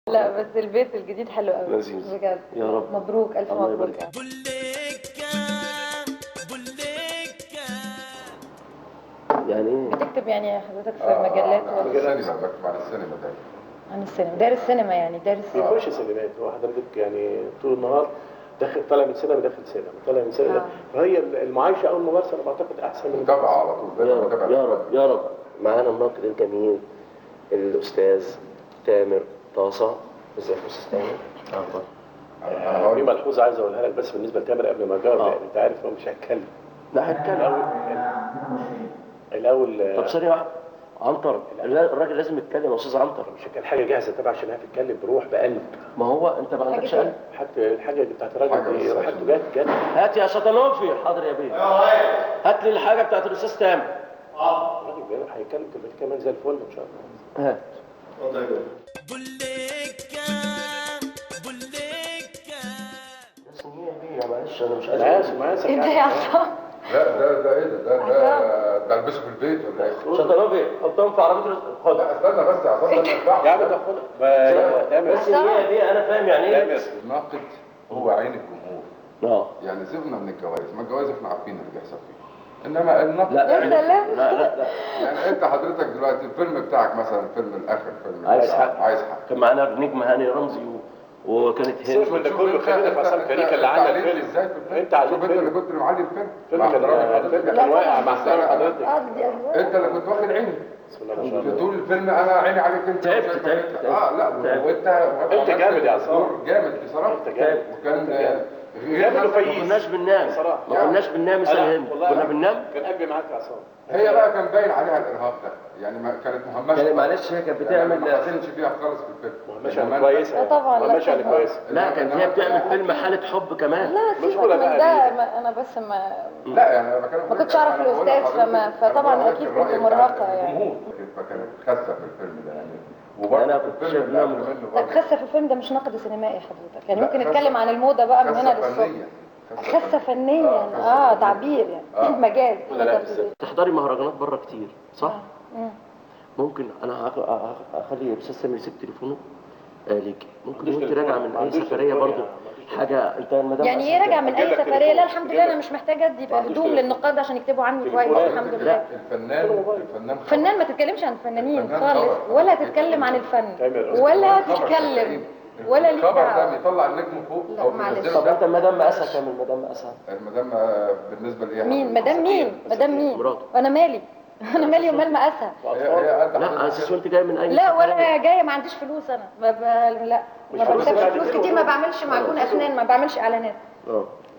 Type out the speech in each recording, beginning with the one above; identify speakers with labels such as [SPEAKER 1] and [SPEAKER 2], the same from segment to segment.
[SPEAKER 1] لا بس البيت الجديد حلو قوي
[SPEAKER 2] لذيذ.
[SPEAKER 1] بجد.
[SPEAKER 2] يا رب.
[SPEAKER 1] مبروك، الف
[SPEAKER 2] الله
[SPEAKER 1] مبروك.
[SPEAKER 2] يبارك. يعني ايه؟
[SPEAKER 1] بتكتب يعني حضرتك في مجلات ولا؟
[SPEAKER 3] السينما، بكتب عن السينما دايما.
[SPEAKER 1] عن السينما، دارس سينما يعني، دارس.
[SPEAKER 4] بيخش سينمات هو حضرتك يعني طول النهار داخل طالع من سينما داخل سينما، طالع من سينما. فهي المعايشه او الممارسة انا بعتقد احسن من
[SPEAKER 3] متابعه على طول.
[SPEAKER 2] يا رب يا رب يا رب. معانا الناقد الجميل الاستاذ تامر طاسه. ازيك يا استاذ تامر؟ اخبارك؟
[SPEAKER 4] في ملحوظة عايز اقولها لك بس بالنسبة لتامر قبل ما اجاوب، يعني انت عارف هو مش هيتكلم.
[SPEAKER 2] لا هيتكلم
[SPEAKER 4] الاول.
[SPEAKER 2] طب ثانية واحدة عنتر، الراجل لازم يتكلم يا استاذ عنتر.
[SPEAKER 4] مش كان حاجة جاهزة طبعا عشان هتتكلم بروح بقلب.
[SPEAKER 2] ما هو انت ما عندكش قلب.
[SPEAKER 4] حتى الحاجة بتاعت الراجل دي حاجته جت جت.
[SPEAKER 2] هات يا شطنوفي. حاضر يا بيه. هات لي الحاجة بتاعت الاستاذ تامر.
[SPEAKER 4] الراجل بيروح هيتكلم كلمتين كمان زي الفل ان شاء الله.
[SPEAKER 2] هات.
[SPEAKER 5] اتفضل يا بيه.
[SPEAKER 2] بس يا معلش انا مش عايز.
[SPEAKER 4] ماشي.
[SPEAKER 1] ايه ده يا عصام؟
[SPEAKER 3] لا ده ايه ده؟ ده البسه في البيت ولا ايه؟
[SPEAKER 2] شطنوفي حطهم في عربية.
[SPEAKER 3] خد. لا استنى بس يا عصام، ده ما ينفعش.
[SPEAKER 4] يا عم ده خد.
[SPEAKER 2] بس هي دي انا فاهم يعني ايه.
[SPEAKER 3] الناقد هو عين الجمهور. يعني سيبنا من الجوائز، ما الجوائز احنا عارفين اللي بيحصل فيه، انما النقد.
[SPEAKER 2] لا
[SPEAKER 1] يا سلام.
[SPEAKER 2] لا لا لا
[SPEAKER 3] يعني انت حضرتك دلوقتي الفيلم بتاعك مثلا، فيلم الاخر، فيلم
[SPEAKER 2] عايز حق.
[SPEAKER 3] عايز حق،
[SPEAKER 2] كان معانا نجم هاني رمزي وكانت هند.
[SPEAKER 4] سيبك من ده كله، خلينا في عصام كاريكا اللي عمل الفيلم.
[SPEAKER 3] ازاي في الفيلم؟
[SPEAKER 4] انت عليك
[SPEAKER 3] شوف انت اللي كنت معلي الفيلم.
[SPEAKER 4] الفيلم كان واقع مع حضرتك.
[SPEAKER 3] انت اللي كنت واخد عيني في طول الفيلم، انا عيني عليك انت.
[SPEAKER 2] تعبت تعبت.
[SPEAKER 3] لا وانت
[SPEAKER 4] انت جامد يا عصام،
[SPEAKER 3] جامد بصراحة.
[SPEAKER 4] انت جامد.
[SPEAKER 3] وكان
[SPEAKER 4] جامد وفيس.
[SPEAKER 2] ما كناش بننام، ما كناش بننام يا هند، كنا بننام.
[SPEAKER 4] كان قلبي معاك يا عصام.
[SPEAKER 3] هي بقى كان باين عليها الارهاق ده، يعني ما كانت مهمشه.
[SPEAKER 2] يعني معلش هي كانت بتعمل،
[SPEAKER 3] ما حسيتش فيها خالص في الفيلم.
[SPEAKER 4] مهمشه يعني كويسة.
[SPEAKER 1] طبعا.
[SPEAKER 4] مهمشه يعني كويسة.
[SPEAKER 2] لا كانت هي بتعمل فيلم حاله حب كمان.
[SPEAKER 1] لا سيبك من ده، انا بس ما
[SPEAKER 3] لا يعني انا بكلم،
[SPEAKER 1] ما كنتش اعرف الاستاذ، فطبعا اكيد كنت مرهقة يعني.
[SPEAKER 3] فكانت خاسه في الفيلم ده يعني. وبرضه
[SPEAKER 2] انا كنت شايف انها
[SPEAKER 1] طب خاسه في الفيلم ده مش نقد سينمائي حضرتك، يعني ممكن نتكلم عن الموضة بقى من هنا للصبح. خسه فنيا، تعبير يعني، مجاز.
[SPEAKER 2] تحضري مهرجانات بره كتير صح؟ ممكن انا اخلي الاستاذ سامي يسيب تليفونه ليكي، ممكن وانت راجعه من اي سفرية برضه حاجة. انت المدام
[SPEAKER 1] يعني ايه راجعه من اي سفرية؟ لا الحمد لله انا مش محتاجه ادي هدوم للنقاد عشان يكتبوا عني كويس، الحمد لله.
[SPEAKER 3] الفنان
[SPEAKER 1] فنان، ما تتكلمش عن الفنانين خالص، ولا تتكلم عن الفن، ولا تتكلم ولا ليك
[SPEAKER 3] الخبر ده بيطلع النجم فوق.
[SPEAKER 1] لا معلش.
[SPEAKER 2] طب انت المدام مقاسها كام؟ المدام مقاسها
[SPEAKER 3] المدام بالنسبة لايه؟
[SPEAKER 1] مين مدام؟ مين مدام؟ مين؟ وانا مالي؟ انا مالي ومال مقاسها؟
[SPEAKER 2] لا على اساس وانت جاي من اي؟
[SPEAKER 1] لا ولا جاية، ما عنديش فلوس انا. لا ما بكسبش فلوس كتير، ما بعملش معجون اسنان، ما بعملش اعلانات.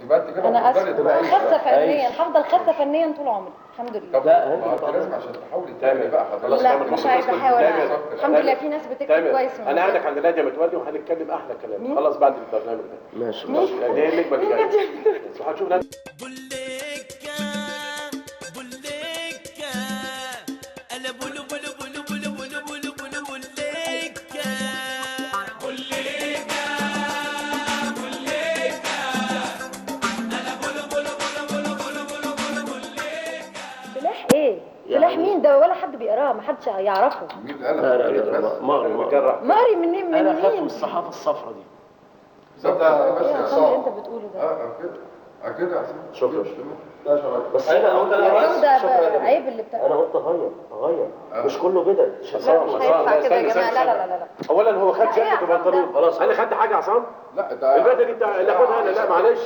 [SPEAKER 3] يبقى انت كده
[SPEAKER 1] انا اسفه، خاسه فنيا، هفضل خاسه فنيا طول عمري الحمد لله.
[SPEAKER 3] طب لا انت لازم عشان تحاولي تعملي بقى حضرتك.
[SPEAKER 1] لا مش عايزه احاول، الحمد لله في ناس بتكتب كويس.
[SPEAKER 4] انا قاعدك عند ناديه متولي وهنتكلم احلى كلام خلاص بعد البرنامج ده.
[SPEAKER 2] ماشي.
[SPEAKER 4] دي النجمة اللي جاية بس هنشوف.
[SPEAKER 1] سلاح مين ده؟ ولا حد بيقراه، ما حدش يعرفه.
[SPEAKER 3] مين قال؟
[SPEAKER 2] لا لا لا ماري
[SPEAKER 1] ماري منين؟ من
[SPEAKER 2] انا
[SPEAKER 1] مين؟
[SPEAKER 2] خاف من الصحافة الصفراء دي.
[SPEAKER 3] بالظبط يا
[SPEAKER 1] عصام اللي انت بتقوله ده.
[SPEAKER 3] كده يا عصام.
[SPEAKER 2] شكرا. بس انا قلت
[SPEAKER 1] انا عيب اللي بتاع.
[SPEAKER 2] انا قلت اغير مش كله بدل.
[SPEAKER 1] لا مش هينفع كده يا جماعة. لا لا لا لا.
[SPEAKER 4] اولا هو خد جاكيت وبنطلون.
[SPEAKER 2] خلاص
[SPEAKER 4] انا خدت حاجة يا عصام؟
[SPEAKER 3] لا ده
[SPEAKER 4] البدلة دي اللي اخدها انا. لا معلش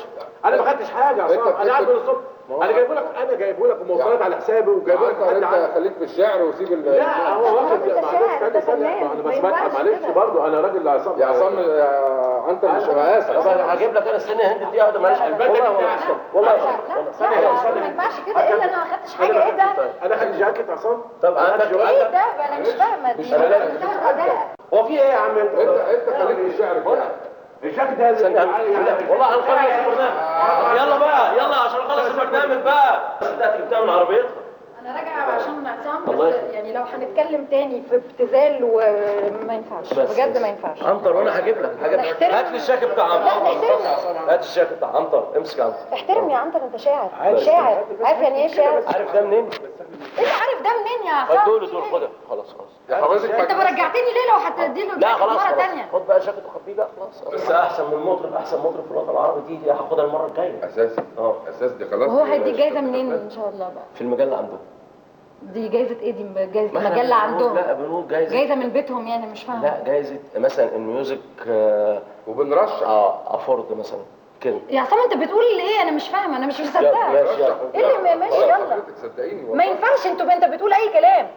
[SPEAKER 4] انا ما خدتش حاجة يا عصام، انا قاعد من الصبح. انا جايبه لك، انا جايبه لك ومواصلات على حسابي وجايبه لك.
[SPEAKER 3] انت خليك في الشعر وسيب
[SPEAKER 4] لا هو واخد. معلش استنى انا بس معلش برضه انا راجل عصام
[SPEAKER 3] يا عصام. يا انت مش مقاس.
[SPEAKER 2] طب انا هجيب لك انا. استنى هند دقيقة واحدة معلش. والله
[SPEAKER 1] والله ما ينفعش كده الا انا ما خدتش حاجة. ايه ده؟
[SPEAKER 4] انا خدت جاكيت عصام.
[SPEAKER 2] طب عندك
[SPEAKER 1] ايه ده؟ انا مش فاهمه دي.
[SPEAKER 4] هو في ايه يا عم؟ انت
[SPEAKER 3] انت خليك في الشعر كده.
[SPEAKER 4] الجاكيت ده
[SPEAKER 2] والله هنخلص البرنامج. يلا بقى يلا عشان نخلص البرنامج بقى. صدقت جبتها من عربيتها.
[SPEAKER 1] انا راجعه عشان عصام بس يعني لو هنتكلم تاني في ابتذال وما ينفعش بجد، ما ينفعش.
[SPEAKER 2] عنتر وانا هجيب لك حاجة. هات لي الشاكب بتاع عنتر. هات الشاكب بتاع عنتر. امسك عنتر.
[SPEAKER 1] احترم يا عنتر، انت شاعر. شاعر، عارف يعني ايه شاعر؟
[SPEAKER 2] عارف ده منين؟
[SPEAKER 1] انت عارف ده منين يا عصام؟
[SPEAKER 2] دول دول خدها خلاص خلاص
[SPEAKER 3] يا حضرتك.
[SPEAKER 1] انت رجعتني ليه لو هتديله
[SPEAKER 2] لا خلاص
[SPEAKER 1] مرة ثانية؟
[SPEAKER 2] خد بقى جاكيت وخبيه بقى خلاص. بس احسن من المطرب، احسن مطرب في الوطن العربي دي هاخدها المرة الجاية
[SPEAKER 3] اساسي. اساس دي خلاص.
[SPEAKER 1] وهو هيديك جايزة منين ان شاء الله بقى؟
[SPEAKER 2] في المجلة عندهم.
[SPEAKER 1] دي جايزة ايه دي؟ جايزة مجلة عندهم؟
[SPEAKER 2] لا بنقول
[SPEAKER 1] جايزة من بيتهم يعني، مش فاهمه.
[SPEAKER 2] لا جايزة مثلا ال music
[SPEAKER 3] وبنرشح
[SPEAKER 2] award مثلا كده.
[SPEAKER 1] يا عصام انت بتقول ايه؟ انا مش فاهمه، انا مش مصدقه. ايه اللي ماشي؟ يلا
[SPEAKER 3] صدقيني
[SPEAKER 1] ما ينفعش، انت بتقول اي كلام.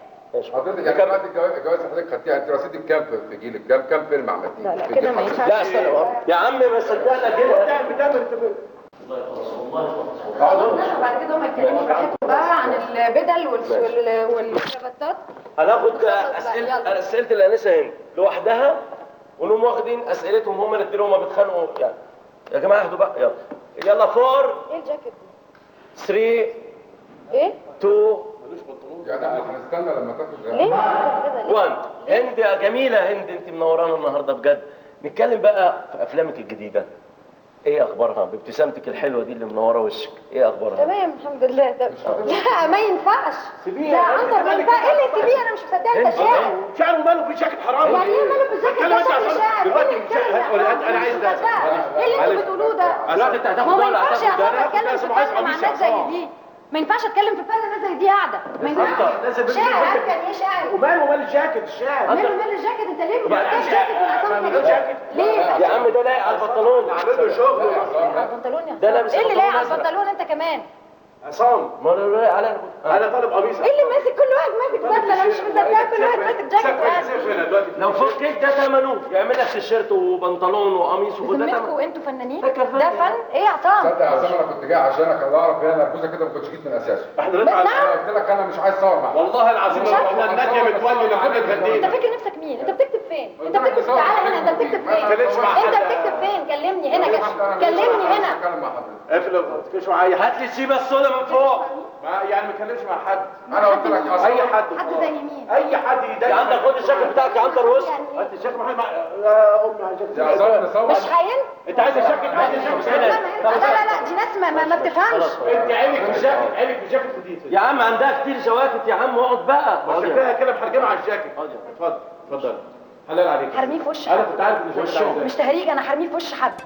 [SPEAKER 3] حضرتك يعني دلوقتي الجواز حضرتك خدتيها، انت رصيدك كام في جيلك؟ كام فيلم عملتيه؟
[SPEAKER 1] لا لا كده ما ينفعش.
[SPEAKER 2] لا استنى يا عم، ما صدقنا كده.
[SPEAKER 4] بتعمل
[SPEAKER 2] والله خلاص، والله خلاص.
[SPEAKER 1] بعد كده هم يتكلموا براحتهم بقى عن البدل والكرافتات.
[SPEAKER 2] هناخد اسئلة الانسة هند لوحدها، ونقوم واخدين اسئلتهم هما الاثنين، هما بيتخانقوا يعني. يا جماعة اهدوا بقى، يلا يلا. 4
[SPEAKER 1] ايه الجاكيت دي؟
[SPEAKER 2] 3
[SPEAKER 1] ايه
[SPEAKER 2] 2
[SPEAKER 3] يعني احنا هنستنى لما تاخد
[SPEAKER 1] ليه كده؟
[SPEAKER 2] 1. هند يا جميلة، هند انت منورانا النهارده بجد. نتكلم بقى في افلامك الجديدة، ايه اخبارها؟ بابتسامتك الحلوة دي اللي منورة وشك، ايه اخبارها؟
[SPEAKER 1] تمام الحمد لله. لا ما ينفعش ده عنتر، ما ينفعش. ايه اللي سيبيه؟ انا مش مصدقه. انت شاعر.
[SPEAKER 4] شاعر وماله في جاكيت حرام؟
[SPEAKER 1] يعني ايه ماله في الجاكيت؟ ده شكل شاعر.
[SPEAKER 4] دلوقتي انا عايز ده.
[SPEAKER 1] ايه اللي انتوا بتقولوه ده؟
[SPEAKER 2] دلوقتي انت هتاخد ده ولا
[SPEAKER 1] ما ينفعش يا
[SPEAKER 2] هتاخد ده؟
[SPEAKER 1] عصام اتكلم في فن مع ناس زي دي، ما ينفعش اتكلم في فن ناس زي دي قاعدة، ما ينفعش. شاعر، عارف يعني ايه شاعر؟
[SPEAKER 4] وماله ومال الجاكيت؟ الشاعر
[SPEAKER 1] ماله ومال الجاكيت؟ انت ليه بتختار جاكيت من عصام؟ ليه
[SPEAKER 2] يا عم؟ ده لايق على البنطلون.
[SPEAKER 4] عامل له شغل
[SPEAKER 1] على البنطلون يا
[SPEAKER 2] ده لابس.
[SPEAKER 1] ايه اللي لايق على البنطلون انت كمان؟
[SPEAKER 4] عصام
[SPEAKER 2] ما انا لايق على
[SPEAKER 4] انا طالب قميص.
[SPEAKER 1] ايه اللي ماسك؟ كل واحد ماسك بدله، انا مش مصدقه. كل واحد ماسك جاكيت.
[SPEAKER 2] لو فكيت ده ثمنه يعمل لك تيشيرت وبنطلون وقميص وده
[SPEAKER 1] ثمنه. انتوا فنانين؟ ده فن ايه يا عصام؟
[SPEAKER 3] تصدق يا عصام انا كنت جاي عشانك، الله اعرف انا نرجوزه كده ما كنتش جيت من اساسه.
[SPEAKER 4] احنا نطلع.
[SPEAKER 3] انا قلت لك انا مش عايز اصور معاك
[SPEAKER 4] والله العظيم. لو الناديه متولي اللي كنا اتغدينا.
[SPEAKER 1] انت فاكر نفسك مين؟ انت بتكتب فين؟ انت بتكتب؟ تعالى هنا، انت بتكتب فين؟ انت بتكتب فين؟ كلمني هنا، كلمني هنا.
[SPEAKER 4] اقفل ما تتكلمش مع اي حد.
[SPEAKER 2] هات لي الشيبة السودا من فوق.
[SPEAKER 4] ما يعني ما اتكلمش مع حد.
[SPEAKER 3] انا قلت لك
[SPEAKER 4] اي حد.
[SPEAKER 1] حد زي مين؟
[SPEAKER 4] اي حد يضايقك
[SPEAKER 2] يا عندك. خد الجاكيت بتاعك يا عنتر وسط.
[SPEAKER 4] هات الجاكيت معايا يا امي. عايز
[SPEAKER 3] يا عصام نصور.
[SPEAKER 1] مش خاين؟
[SPEAKER 4] انت عايز الجاكيت؟ عايز الجاكيت؟
[SPEAKER 1] لا لا لا، دي ناس ما بتفهمش.
[SPEAKER 4] انت عينك في الجاكيت، عينك في الجاكيت خديه
[SPEAKER 2] يا عم. عندها كتير جواكت يا عم، اقعد بقى.
[SPEAKER 4] شكلها كده محرجمه على الجاكيت. اتفضل اتفضل، حلال عليك.
[SPEAKER 1] حرميه في وش حد.
[SPEAKER 4] انا كنت عارف ان
[SPEAKER 1] مش تهريج، انا حرميه في وش حد.